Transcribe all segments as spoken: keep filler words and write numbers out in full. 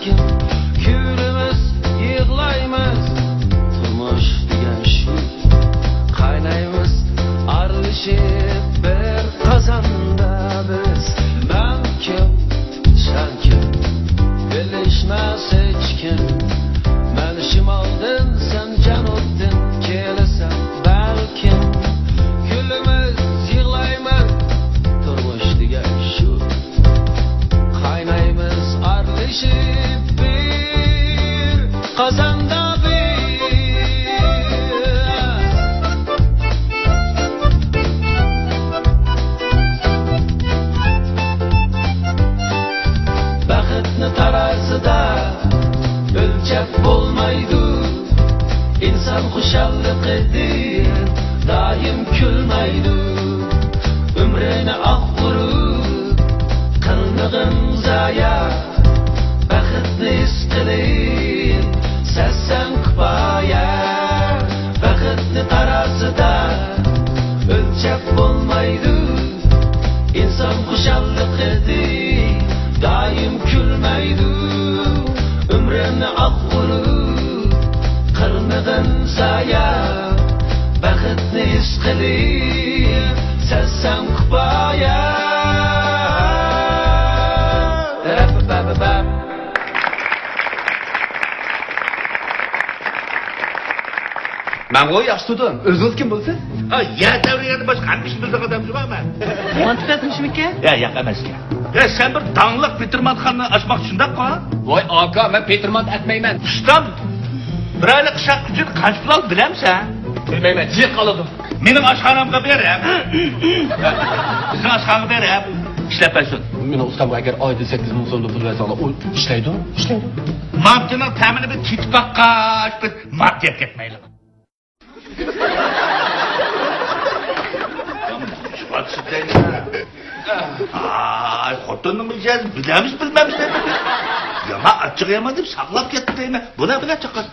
كۈلىمىز، يىغلايمىز، تۇرمۇش دېگەن شۇ. قاينايمىز ئارىلىشىپ بىر قازاندا بىز. مەن كىم، سەن كىم، بىلىشمەس ھېچكىم. مەن شىمالدىن، سەن جەنۇبتىن كېلىسەن بەلكىم. كۈلىمىز، يىغلايمىز، تۇرمۇش دېگەن شۇ. قاينايمىز ئارىلىشىپ بىر قازاندا بىز. بەختنى تارازىدا ئۆلچەپ بولمايدۇ. ئىنسان خۇشاللىقىدىن دائىم كۈلمەيدۇ. ئۆمرىنى ئاق ئۇرۇپ قىلمىغىن زايە، بەختنى ھېس قىلىپ سەزسەڭ كۇپايە. بەختنى تارازىدا ئۆلچەپ بولمايدۇ. ئىنسان خۇشاللىقىدى دائىم كۈلمەيدۇ. ئۆمرۈمنى ئاق ئۇرۇپ قىلمىغىن زايە، بەختنى ھېس قىلىپ سەزسەڭ كۇپايە. مەنغۇ ياخشى تۇردۇم. ئۆزىڭىز كىم بولىسىز؟ ھە، يەر تەۋرىگەندىن باشقا ھەممە ئىشنى بىلىدىغان ئادەم جۇما مەن. مانتا پەتمىشمىكەن؟ يا، ياق ئەمەسكەن. يا، سەن بىر داڭلىق پېتىرمانتخانىنى ئاچماقچى شۇنداققۇ؟ ۋاي ئاكا، مەن پېتىرمانت ئەتمەيمەن. ئۇستام، بىر ئايلىق ئىشلەتكۈچىدىن قانچە پۇل ئالىدۇ بىلەمسەن؟ بىلمەيمەن، جىق ئالىدۇ. مېنىڭ ئاشخانامغا بېرىپ، بىزنىڭ ئاشخانىغا بېرىپ ئىشلەپ بەرسۇن. مېنىڭ ئۇستامغا ئەگەر ئايدا سەككىز مىڭ سومدىن پۇل بەرسەڭلار، ئۇ ئىشلەيدۇ. ئىشلەيدۇ. مانتىنىڭ تەمىنى بىر تېتىپ باققاچ، بىر مانتا يەپ كەتمەيلى. ئاي، خوتۇننىڭ مىجەزى بىلەمسىز، بىلمەمسىز دەيمەن. يامان ئاچچىقى يامان دەپ ساقلاپ كەتتى دەيمەن. بۇلار بىلەن چاققان.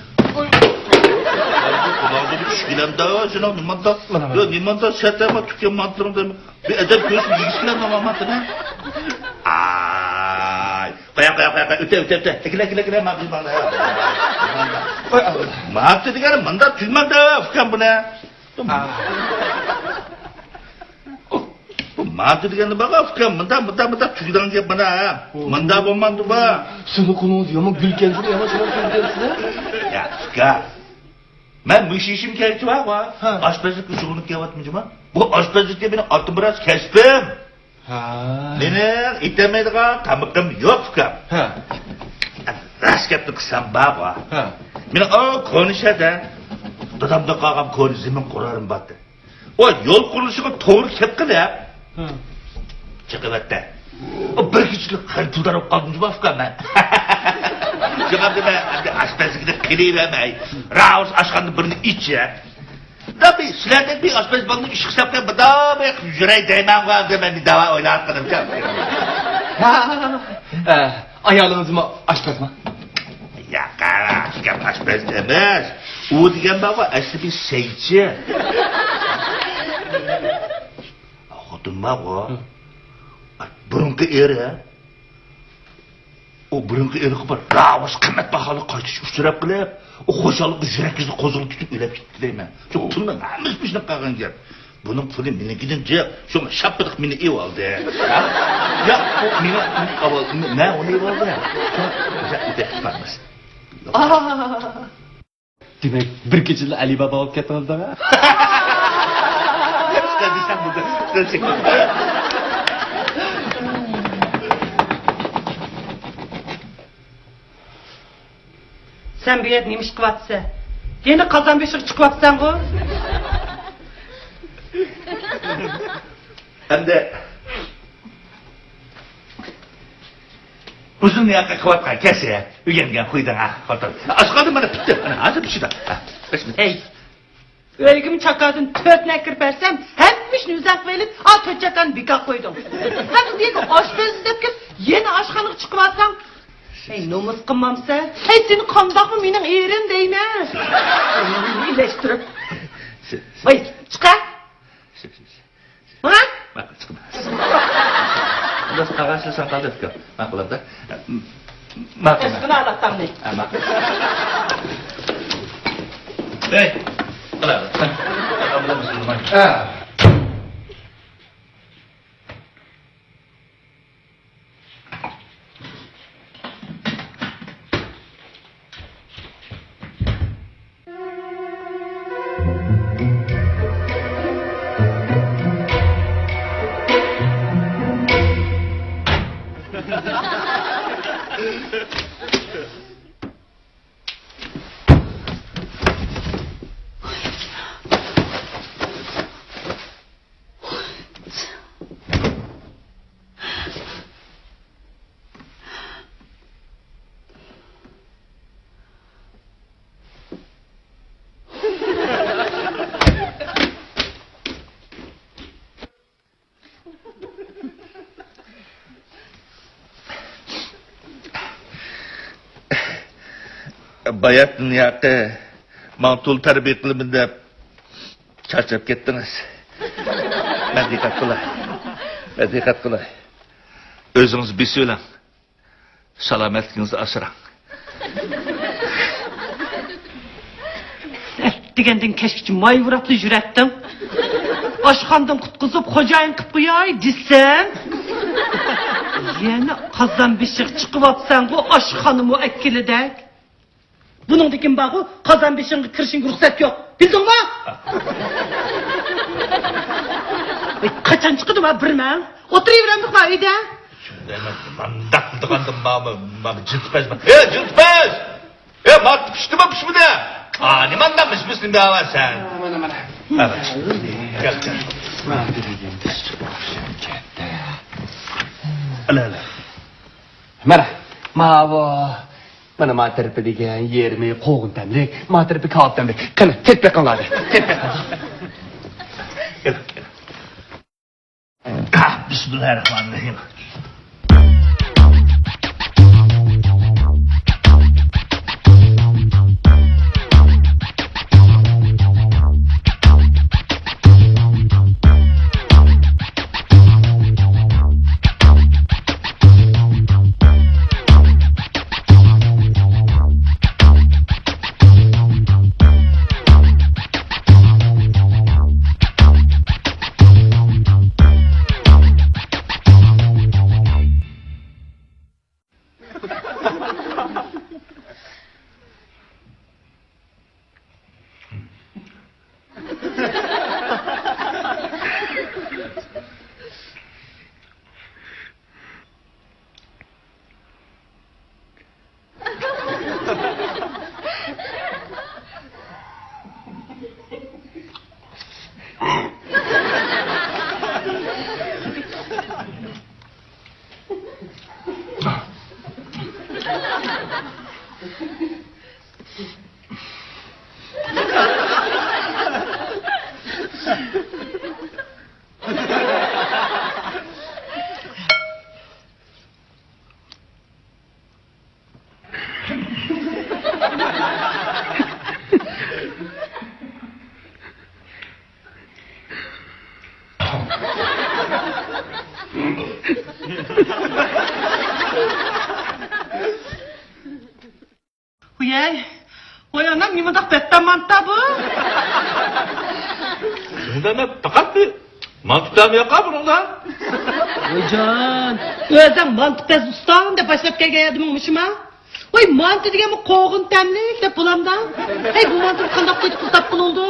قۇلاقلىرى چۈشكىلەمدە، شۇنىڭ نېماندا؟ يا، نېماندا سەتەما تۈككەن مانتىلىرىڭ دەيمەن. بىر ئەدەپ كۆرسە يېگۈسىكىلەر ناماماتىنى. ئاي، قوياڭ، قوياڭ، قوياڭ، قوياڭ. ئۆتە، ئۆتە، ئۆتە. ئەكىلە، ئەكىلە، ئەكىلە، ماڭا، ماڭا. ماڭا دېگەننى مۇنداق تۈگمەڭدە، ئۇكام، بۇنى. بۇ مانتا دېگەننى بارغۇ، ئۇكام، مۇنداق، مۇنداق، مۇنداق تۈگىدىغان گەپ مانا. مۇنداق بولمامدۇ بۇ؟ سىزنىڭ قولىڭىز يامان گۈل ئىكەنسىز، يامان چىرايلىق گۈل ئىكەنسىز. يا، ئۇكا. مەن مۇشۇ ئىشىم كەلگۈچى بارغۇ. ھە. ئاشپەزلىككە شۇغۇللىنىپ كېلىۋاتىمەن جۇما. بۇ ئاشپەزلىك مېنىڭ ئاتىم راست كەسپىم. ھە. مېنىڭ ئېتەلمەيدىغان تامىقىم يوق، ئۇكام. ھە. راست گەپنى قىلسام بارغۇ. ھە. مېنىڭ ئاۋۇ كونا شەھەردە دادامدىن قالغان كونا زېمىن قورالىم بارتى. ئۇ يول قۇرۇلۇشىغا توغرا كەپ قېلىپ، ھە، چېقىۋەتتى. ئۇ بىر كېچىلىك خېلى پۇلدار بولۇپ قالدىم جۇما، ئۇكام، مەن. شۇڭا دېمە، ئەمدى ئاشپەزلىكنى قىلىۋەرمەي، راۋۇس ئاشخانىدا بىرنى ئىچە. دا بىر سىلەردەك بىر ئاشپەز بالىنى ئىش قىلساق دەپ، بىردەم يۈرەي دەيمەنغۇ، ئەمدى مەن داۋا ئويلاۋاتقىنىمكەن. ھە، ئايالىڭىزمۇ ئاشپەزمۇ؟ ياق، ئاشكام ئاشپەز ئەمەس. ئۇ دېگەن بارغۇ، ئەسلى بىر سەيچى. خوتۇن بارغۇ. ھە. بۇرۇنقى ئېرى. ئۇ بۇرۇنقى ئېرىغا بىر راۋۇس قىممەت باھالىق قايتىش ئۇچراپ قېلىپ، ئۇ خۇشاللىقى يۈرەك يۈزى قوزغىلىپ كېتىپ ئۆلۈپ كېتىپتۇ دەيمەن. شۇ پۇلنىڭ ھەممىسى مۇشۇنداق قالغان گەپ. بۇنىڭ پۇلى مېنىڭكىدىن جىق، شۇڭا شاپپىدىق مېنى ئېۋالدى. ھە؟ يا، ئۇ مېنى، مېنى ئاۋال-، مە-، مەن ئۇنى ئېۋالدىم. شۇڭا بىزە ئۆتەك قىلمايمىز. دېمەك، بىر كېچىدىلا ئەلى بابا بولۇپ كەتتىڭىز دەڭە. سەن بۇ يەردە نېمە ئىش قىلىۋاتىسەن؟ يەنە قازان بېشىغا چىقىۋاتىسەنغۇ؟ ئەمدى ئۇزۇن ياقا قىلىۋاتقان كەسى ئۆگەنگەن خۇيدىڭ ھە، خوتۇن. ئاشقازىنى مانا پۈتتى، مانا ھازىر پىشىدۇ. ھە، بىسمىللا. ھەي، ئۆيگىمۇ چاكادىن تۆتنى ئەكىرىپ بەرسەم، ھەممە ئىشنى ئۆزۈڭ قىلىۋېلىپ، ئا تۆت چاكانى بىكار قويدۇڭ. ھەم ئۇنى ئاشپەز ئىزدەپ كېلىپ، يەنە ئاشخانىغا چىقىۋالساڭ، ھەي، نومۇس قىلمامسەن؟ ھەي، سېنى قانداقمۇ مېنىڭ ئېرىم دەيمەن. ئىلەشتۈرۈپ. ۋاي، چىقە. ماڭا؟ ماقۇل، چىقىمەن. بىراز قاغاشلا ساقال دەپكەن. ماقۇل ئەمدى. ماقۇل. ئەسقىنى ئالاتتاڭنى. ھە، ماقۇل. ھەي، قىلار. ھە. باياتىن ياقى ماڭا تولا تەربىيە قىلىمەن دەپ چارچاپ كەتتىڭىز. مەن دىققەت قىلاي. مەن دىققەت قىلاي. ئۆزىڭىز بېسىۋېلىڭ. سالامەتلىكىڭىزنى ئاسراڭ. ئەتىگەندىن كەچكىچە مايۋىراپلا يۈرەتتىڭ. ئاشخانىدىن قۇتقۇزۇپ، خوجايىن قىلىپ قوياي دېسەم، يەنە قازان بېشىغا چىقىۋاپسەنغۇ، ئاشخانا مۇئەككىلىدەك. بۇنىڭدىن كېيىن بارغۇ، قازان بېشىڭغا كىرىشىڭگە رۇخسەت يوق. بىلدىڭمۇ؟ ئەي، قاچان چىقىدۇ ما بىر مەڭ؟ ئولتۇرۇۋېرەمدۇق ما ئۆيدە. شۇنداق مانداق قىلىدىغاندىن ماما، ماما جىلتىپەز. ئەي، جىلتىپەز! ئەي، مانتا پىشتىمۇ، پىشمىدى؟ قانى ماندا مىش-مىش نېمە دەۋاتىسەن؟ مانا، مانا. ئەۋەت. كەل، كەل. مانا دېگەن تىش چىقىپ ئوخشاپ كەتتى. ئەلە، ئەلە. مانا، ماۋۇ. مانا ما تەرىپى دېگەن يېرىمى قوغۇن تەملىك، ما تەرىپى كاۋاپ تەملىك. قېنى، تېتىپ بېقىڭلار، تېتىپ بېقىڭ. كەل، كەل. بىسمىللاھىررەھمانىررەھىم. ۋىيەي، ۋاي ئانام، نېمانداق بەتتام مانتا بۇ؟ بۇنىڭدا پەقەت بىر مانتا تەمى يوق بۇنىڭدا. ۋايجان، ئۆزۈڭ مانتا پەز ئۇستام دەپ باشلاپ كەلگەن ئادىمىڭ مۇشۇما؟ ۋاي، مانتا دېگەنمۇ قوغۇن تەملىك دەپ بولامدا؟ ھەي، بۇ مانتىنى قانداق تېتىپ قىلساپ بولىدۇ؟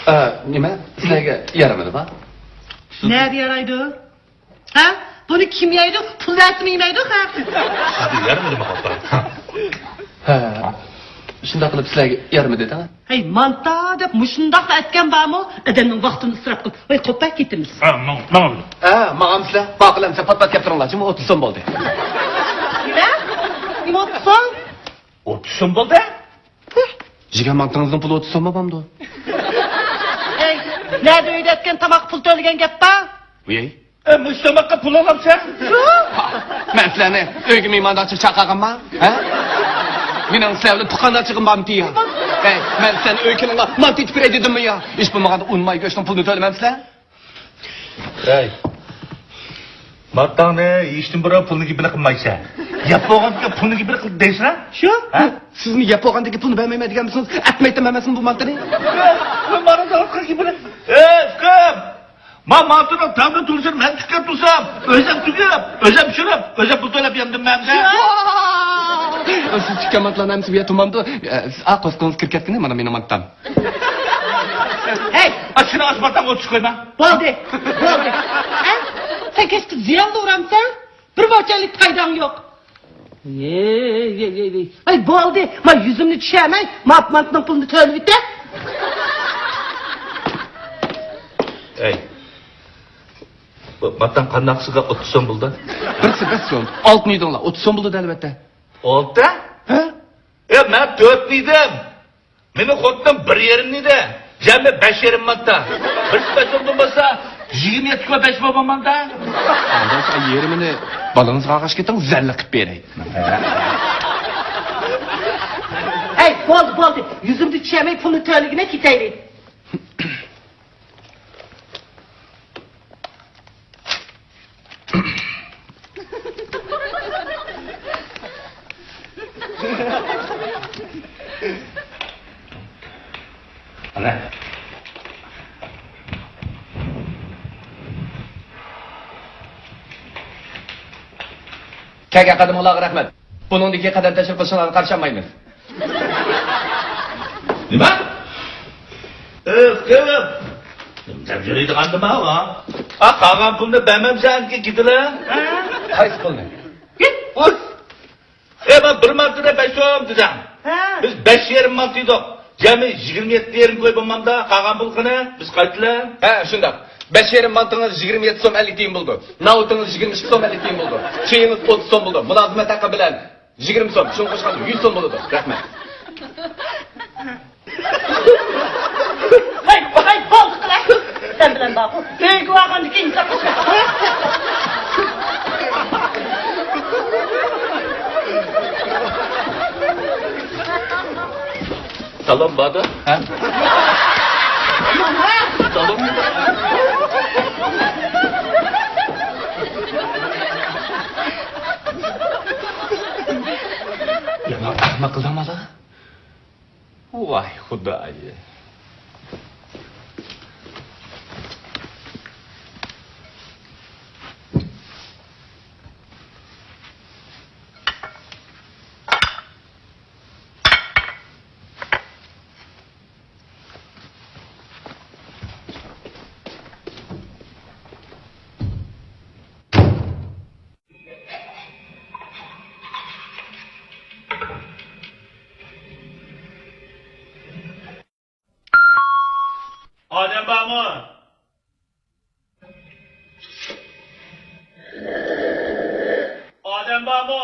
ئا، نېمە؟ سىلەرگە يارىمىدىما؟ نەدە يارايدۇ؟ ھە؟ بۇنى كىم يەيدۇ؟ پۇل بەرسىمۇ يېمەيدۇ خەق. سىزگە يارىمىدىما، خوتۇن؟ ھە. شۇنداق قىلىپ سىلەرگە يارىمىدى دەڭە. ھەي، مانتا دەپ مۇشۇنداقلا ئەتكەن بارمۇ؟ ئادەمنىڭ ۋاقتىنى ئىسراپ قىلىپ. ۋاي، قوپە كېتىمىز. ھە، ماڭ، ماڭ. ھە، ماڭامسىلەر؟ ماقۇل ئەمسە پات-پات كەپ تۇرۇڭلار. جۇمۇ ئوتتۇز سوم بولدى. نېمە؟ نېمە ئوتتۇز سوم؟ ئوتتۇز سوم بولدى؟ يېگەن مانتىڭىزنىڭ پۇلى ئوتتۇز سوم بولمامدۇ؟ ھەي، نەدە ئۆيدە ئەتكەن تاماققا پۇل تۆلىگەن گەپ بار؟ ۋىي. ئە، مۇشۇ تاماققا پۇل ئالامسەن؟ مەن سىلەرنى ئۆيگە مېھماندارچىغا چاقىرغانما؟ ھە؟ مېنىڭ سىلەر بىلەن تۇغقاندارچىلىقىم بارمىكىن يا؟ ھەي، مەن سىلەرنى ئۆيگە كېلىڭلار، مانتا ئېتىپ بېرەي دېدىممۇ يا؟ ھېچ بولمىغاندا ئۇن، ماي، گۆشنىڭ پۇلىنى تۆلىمەمسىلەر؟ ھەي، مانتاڭنى يېيىشتىن بۇرۇن پۇلنىڭ گېپىنى قىلمايسەن. يەپ بولغاندىكىن پۇلنى كىپىر قىل دەيسىلەر؟ شۇ. ھە؟ سىزمۇ يەپ بولغاندىكىن پۇلنى بەرمەيمەن دېگەنمىسىڭىز، ئەتمەيتتىم ئەمەسمۇ بۇ مانتىنى؟ مانا دەۋاتقان كىپىر. ئەي، ئۇكام! ما مانتىنىڭ تامدا تۇرۇشىنى مەن تىككەن تۇرسام، ئۆزۈم تۈگۈپ، ئۆزۈم پىشۇرۇپ، ئۆزۈم پۇل تۆلەپ يەمدىم مەن دە. سىز تىككەن مانتىلارنىڭ ھەممىسى بۇ يەردە تۇرمامدۇ؟ ئە، سىز، ئا، قورسىقىڭىز كىرىپ كەتكىنى، مانا مېنىڭ مانتام. ھەي! ئاشۇنى ئاچماتاڭ ئوتۇش قويما. بولدى، بولدى. ھە؟ سەن كەچتە زىياندا ئۇرامسەن؟ بىر موچەنلىك پايداڭ يوق. ۋەي، ۋەي، ۋەي، ۋەي. ئاي، بولدى. ما يۈزۈمنى چۈشەرمەي، ماپمانتنىڭ پۇلىنى تۆلىۋېتە. ئەي. بۇ ماتاڭ قانداقسىغا ئوتتۇز سوم بولدى؟ بىرسى بەش سوم. ئالتىنى يېدىڭلار. ئوتتۇز سوم بولدى، ئەلۋەتتە. ئالتە؟ ھە؟ ئە، مەن تۆتنى يېدىم. مېنىڭ خوتۇنۇم بىر يېرىمنى يېدى. جەمئىي بەش يېرىم مانتا. بىرسى بەش سومدىن بولسا، يىگىرمە يەتتە كوي بەش بوپمامدا. ئاندىن يېرىمىنى بالىڭىزغا ئالغاچ كېتىڭ، زەللە قىلىپ بېرەي. ھەي، بولدى، بولدى. يۈزۈمدىن چۈشەرمەي پۇلنى تۆلىگىنە كېتەيلى. ئەنە. كەلگەن قەدىمىڭلارغا رەھمەت. بۇنىڭدىن كېيىن قەدەم تەشرىپ قىلىشىڭلارغا قارشى ئالمايمىز. نېمە؟ ئۆف، ئۆف! نېمە دەپ يۈرىدىغاندىما ئۇ؟ ئا، قالغان پۇلنى بەرمەمسەن كېتىلە؟ قايسى پۇلنى؟ ئۇس! ئەي، مانا بىر مانتىدا بەش سوم دېدىڭ. ھە. بىز بەش يېرىم مانتا يېدۇق. جەمئىي يىگىرمە يەتتە يېرىم كوي بولمامدا، قالغان پۇل قېنى؟ بىز قايتىلە. ھە، شۇنداق. بەش يېرىم مانتىڭىز يىگىرمە يەتتە سوم ئەللىك تىيىن بولىدۇ. ناۋۇتىڭىز يىگىرمە ئىككى سوم ئەللىك تىيىن بولىدۇ. چېيىڭىز ئوتتۇز سوم بولىدۇ. مۇلازىمەت ھەققى بىلەن يىگىرمە سوم، شۇنى قوشقاندا يۈز سوم بولىدۇ. رەھمەت. ھەي، ھەي، بولدى قىلە. سەن بىلەن بارغۇ. ئۆيگە بارغاندىن كېيىن ھېساب قىلىسەن. سالام باردا. ھە؟ سالام. يامان ئەخمەق قىلدىڭ مالا. ۋاي خۇدايىم. ئادەم بارمۇ؟ ئادەم بارمۇ؟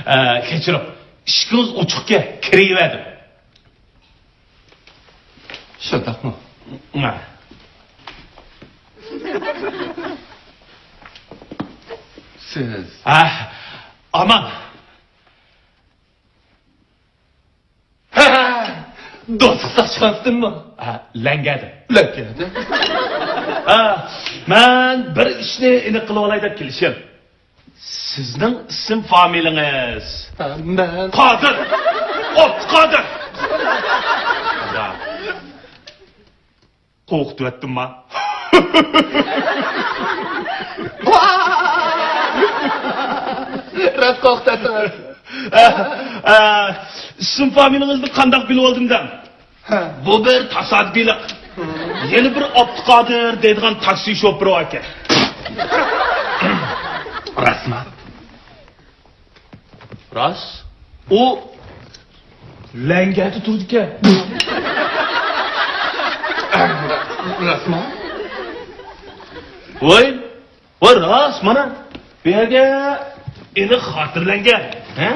ئە، كەچۈرۈڭ. ئىشىكىڭىز ئوچۇقكەن، كىرىۋەردىم. شۇنداقمۇ؟ ھە. سىز. ھە، ئامان. دوستلۇق ساقچىخانىسىدىنمۇ؟ ھە، لەڭگەدىن. لەڭگەدىن؟ ھە، مەن بىر ئىشنى ئېنىق قىلىۋالاي دەپ كېلىشىم. سىزنىڭ ئىسىم فامىلىڭىز؟ ھە، مەن. قادىر! ئابدۇقادىر! قورقۇتۇۋەتتىمما؟ راست قورقۇتۇۋەتتىڭىز. ئە، ئە، ئىسىم فامىلىڭىزنى قانداق بىلىۋالدىم دەڭ؟ ھە. بۇ بىر تاسادىپىيلىق. يەنە بىر ئابدۇقادىر دەيدىغان تاكسى شوپۇرى باركەن. راستمۇ؟ راست. ئۇ لەڭگەدە تۇرىدىكەن. راستمۇ؟ ۋاي، ۋاي، راست، مانا بۇ يەرگە ئېنىق خاتىرىلەنگەن، ھە؟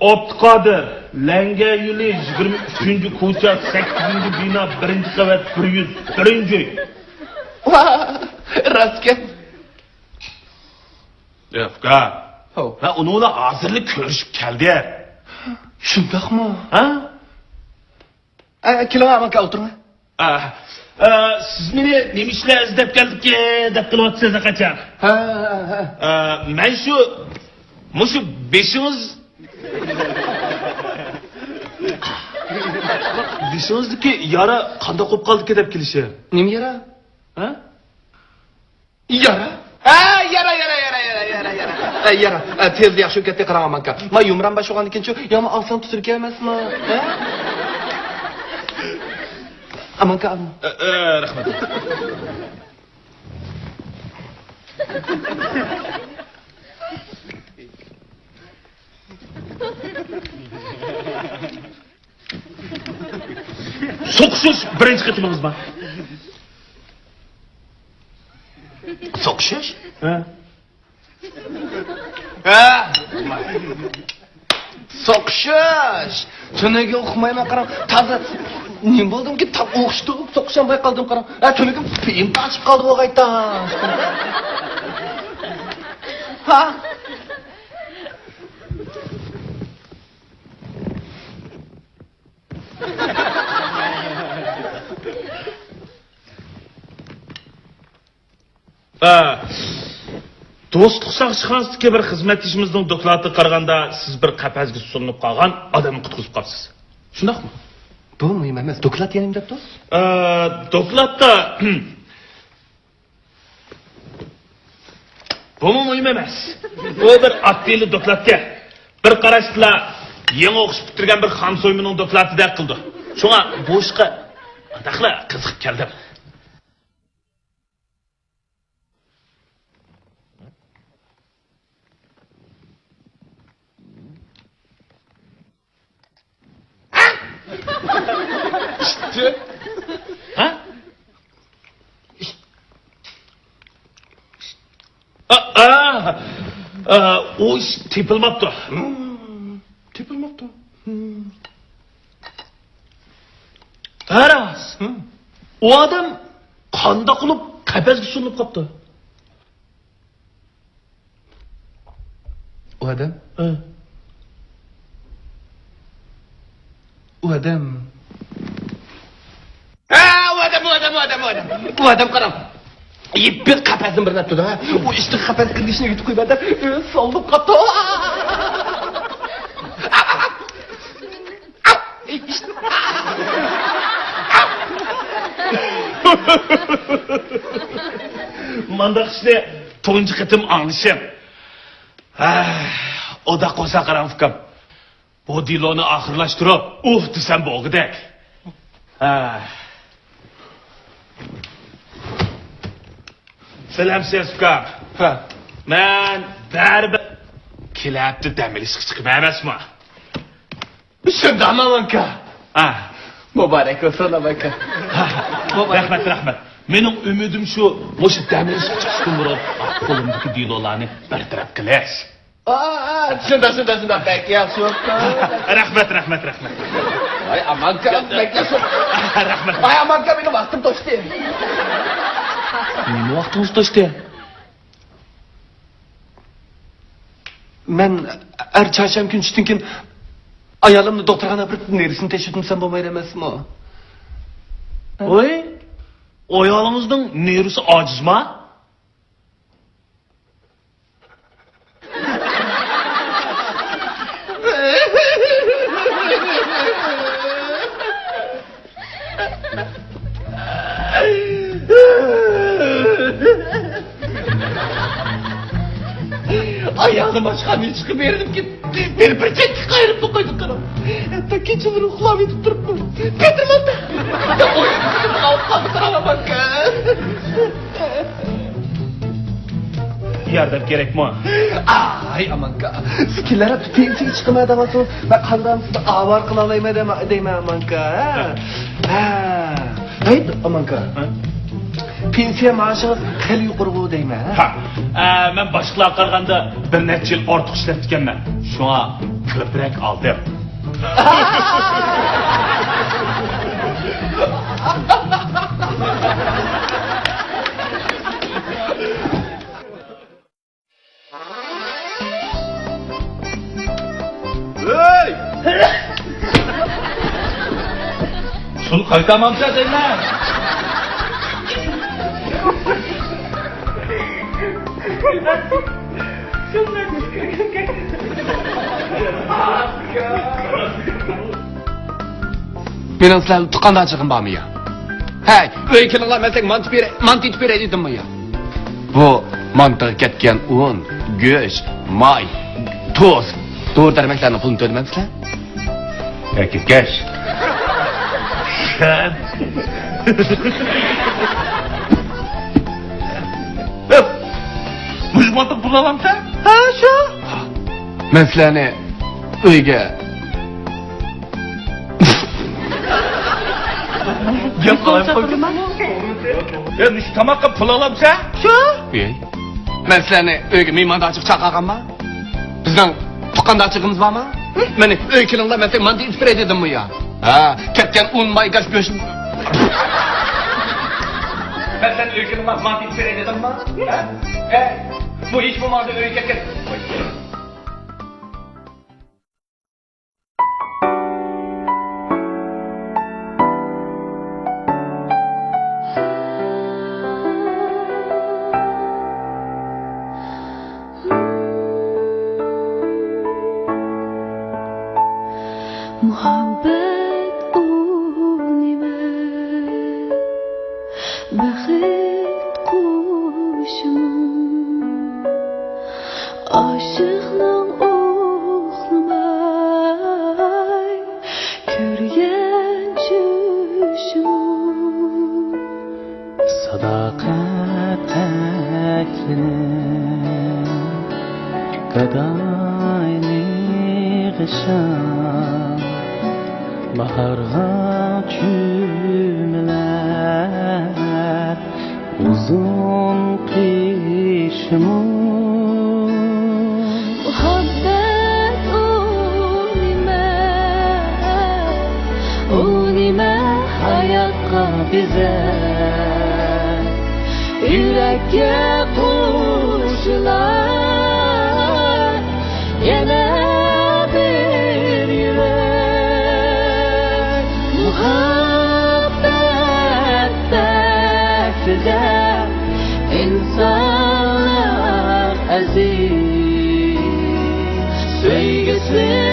ئابدۇقادىر، لەڭگە يولى، يىگىرمە ئۈچىنچى كوچا، سەككىزىنچى بىنا، بىرىنچى قەۋەت، بىر يۈز بىرىنچى ئۆي. ۋا، راستكەن. ئۇكا، ھو. مەن ئۇنىڭ بىلەن ھازىرلا كۆرۈشۈپ كەلدىم. شۇنداقمۇ؟ ھە؟ ئە، كېلىڭ، ئامانكا، ئولتۇرۇڭ. ئە، ئە، سىز مېنى نېمە ئىشلار ئىزدەپ كەلدىكى دەپ قېلىۋاتىسىز ھەرقاچان. ھە، ھە، ھە. ئە، مەن شۇ، مۇشۇ بېشىڭىز، بېشىڭىزدىكى يارا قانداق بولۇپ قالدىكى دەپ كېلىشىم. نېمە يارا؟ ھە؟ يارا؟ ھە، يارا، يارا، يارا. ھە، يارا. ھە، تېزلا ياخشى بولۇپ كەتتى، قاراڭ، ئامانكا. ما يۇمران باشلىغاندىكىن شۇ يامان ئاۋسان تۇتۇپ كەلمەسمۇ؟ ھە؟ ئامانكا، ئالما. ئە، ئە، رەھمەت. سوقۇشۇش بىرىنچى قېتىمىڭىزما؟ سوقۇشۇش؟ ھە. ھە. سوقۇشۇش. تۈنۈگۈن ئۇقمايمەن، قاراڭ. تازا نېمە بولدۇمكى، تام ئوخشىتىپ سوقۇشالماي قالدىم، قاراڭ. ھە، تۈنۈگۈن پېيىم تاشىپ قالدى بۇ قايتا. ھە. ھە. دوستلۇق ساقچىخانىسىدىكى بىر خىزمەتدىشىمىزنىڭ دوكلاتىغا قارىغاندا، سىز بىر قەپەسكە سولىنىپ قالغان ئادەمنى قۇتقۇزۇپ قاپسىز. شۇنداقمۇ؟ بۇ مۇھىم ئەمەس. دوكلات يەنە نېمە دەپتۇ؟ ئە، دوكلاتتا بۇمۇ مۇھىم ئەمەس. بۇ بىر ئاددىيلا دوكلاتكەن. بىر قاراشتىلا يېڭى ئوقۇش پۈتتۈرگەن بىر خام سويمىنىڭ دوكلاتىدەك قىلىدۇ. شۇڭا بۇ ئىشقا ئانداقلا قىزىقىپ كەلدىم. ئىشتى. ھە؟ ئا، ئا، ئا، ئۇ ئىش تېپىلماپتۇ. ھىم، تېپىلماپتۇ. ھىم. ھە، راست. ھىم. ئۇ ئادەم قانداق بولۇپ قەپەسكە سولىنىپ قاپتۇ؟ ئۇ ئادەم؟ ھە. ئۇ ئادەم. ھە، ئۇ ئادەم، ئۇ ئادەم، ئۇ ئادەم، ئۇ ئادەم. ئۇ ئادەم قاراڭ. يىپىك قەپەسنى بىر نەتتىدۇ، ھە؟ ئۇ ئىشتىن قەپەس كىرگۈچىنى يۇتۇپ قويۇپ ئادەم ئۆزى سولىنىپ قاپتۇ. مانداق ئىشنى تۇنجى قېتىم ئاڭلىشىم. ھە، ئۇنداق بولسا قاراڭ ئۇكام. بۇ دېلونى ئاخىرلاشتۇرۇپ، ئۇھ دېسەم بولغۇدەك. ھە. سالام سىز ئۇكام. ھە. مەن بەرىبىر كېلەر ھەپتە دەم ئېلىشقا چىقىمەن ئەمەسمۇ؟ شۇنداقمۇ ئامانكا؟ ھە. مۇبارەك بولسۇن ئامانكا. ھە. مۇبارەك. رەھمەت، رەھمەت. مېنىڭ ئۈمىدىم شۇ، مۇشۇ دەم ئېلىشقا چىقىشتىن بۇرۇن قولۇمدىكى دېلولارنى بىر تەرەپ قىلىش. ئا، ئا، شۇنداق، شۇنداق، شۇنداق. بەك ياخشى بوپتۇ. رەھمەت، رەھمەت، رەھمەت. ۋاي ئامانكا، بەك ياخشى. رەھمەت. ۋاي ئامانكا، مېنىڭ ۋاقتىم توشتى. نېمە ۋاقتىڭىز توشتى؟ مەن ھەر چارشەنبە كۈنى چۈشتىن كېيىن ئايالىمنى دوختۇرخانىغا ئاپىرىپ نېرۋىسىنى تەكشۈرتمىسەم بولمايدۇ ئەمەسمۇ؟ ۋاي، ئايالىڭىزنىڭ نېرۋىسى ئاجىزما؟ ئايالىم ئاشخانىدىن چىقىپ بېرىپ كېتىپ، مېنى بىر چەتكە قايرىپلا قويدى، قاراڭ. ھەتتا كېچىلىرى ئۇخلاپ يېتىپ تۇرۇپمۇ، پېتىرلاپ، ئويۇنۇپ قالدى، قاراڭ، ئامانكا. ياردەم كېرەكمۇ؟ ئاي، ئامانكا. سىز كېلەر ھەپتە پېنسىيەگە چىقىمەن دەۋاتىسىز. مەن قانداق سىزنى ئاۋارە قىلالايمەن دەيمەن، دەيمەن، ئامانكا، ھە؟ ھە، ھەي، ئامانكا. ھە؟ پېنسىيە مائاشىڭىز خېلى يۇقىرىغۇ دەيمەن، ھە؟ ھە، ئە، مەن باشقىلارغا قارىغاندا بىر نەچچە يىل ئارتۇق ئىشلەپتىكەنمەن. شۇڭا كۆپرەك ئالدىم. ھەي! شۇنى قايتامامسەن دەيمەن. مېنىڭ سىلەر بىلەن تۇغقاندارچىلىقىم بارمۇ يا؟ ھەي، ئۆيگە كېلىڭلار، مەن سىلەرگە مانتا بېرەي، مانتا ئېتىپ بېرەي دېدىممۇ يا؟ بۇ مانتىغا كەتكەن ئۇن، گۆش، ماي، تۇز، دورا-دەرمەكلەرنىڭ پۇلىنى تۆلىمەمسىلەر؟ يا كەتكەچ. مۇشۇ مانتىغا پۇل ئالامسەن؟ ھە، شۇ. مەن سىلەرنى ئۆيگە يا، قالاي قويدۇم. يا، مۇشۇ تاماققا پۇل ئالامسەن؟ شۇ. ئەي، مەن سىلەرنى ئۆيگە مېھماندارچىلىققا چاقىرغانمۇ؟ بىزنىڭ تۇغقاندارچىلىقىمىز بارمۇ؟ مېنى ئۆيگە كېلىڭلار، مەن سىلەرگە مانتا ئېتىپ بېرەي دېدىممۇ يا؟ ھە، كەتكەن ئۇن، ماي، گاز، گۆش. مەن سىلەرنى ئۆيگە كېلىڭلار، مانتا ئېتىپ بېرەي دېدىممۇ؟ ھە؟ ئەي، بۇ ھېچ بولمىغاندا ئۆيگە كەتكەن. مۇھەببەت ئۇ نېمە؟ بەخت قۇشىمۇ؟ ئاشىقنىڭ ئۇخلىماي كۆرگەن چۈشىمۇ؟ ساداقەت تەكلىنىپ گاداينى غىشاپ، باھارغا چۆمۈلەر ئۇزۇن قېشىمۇ. مۇھەببەت ئۇ نېمە، ئۇ نېمە ھاياتقا بېزەر، يۈرەككە قوشۇلار يەنە بىر يۈرەك. مۇھەببەت بەختىدە ئىنسانلار ئەزىز، سۆيگۈسى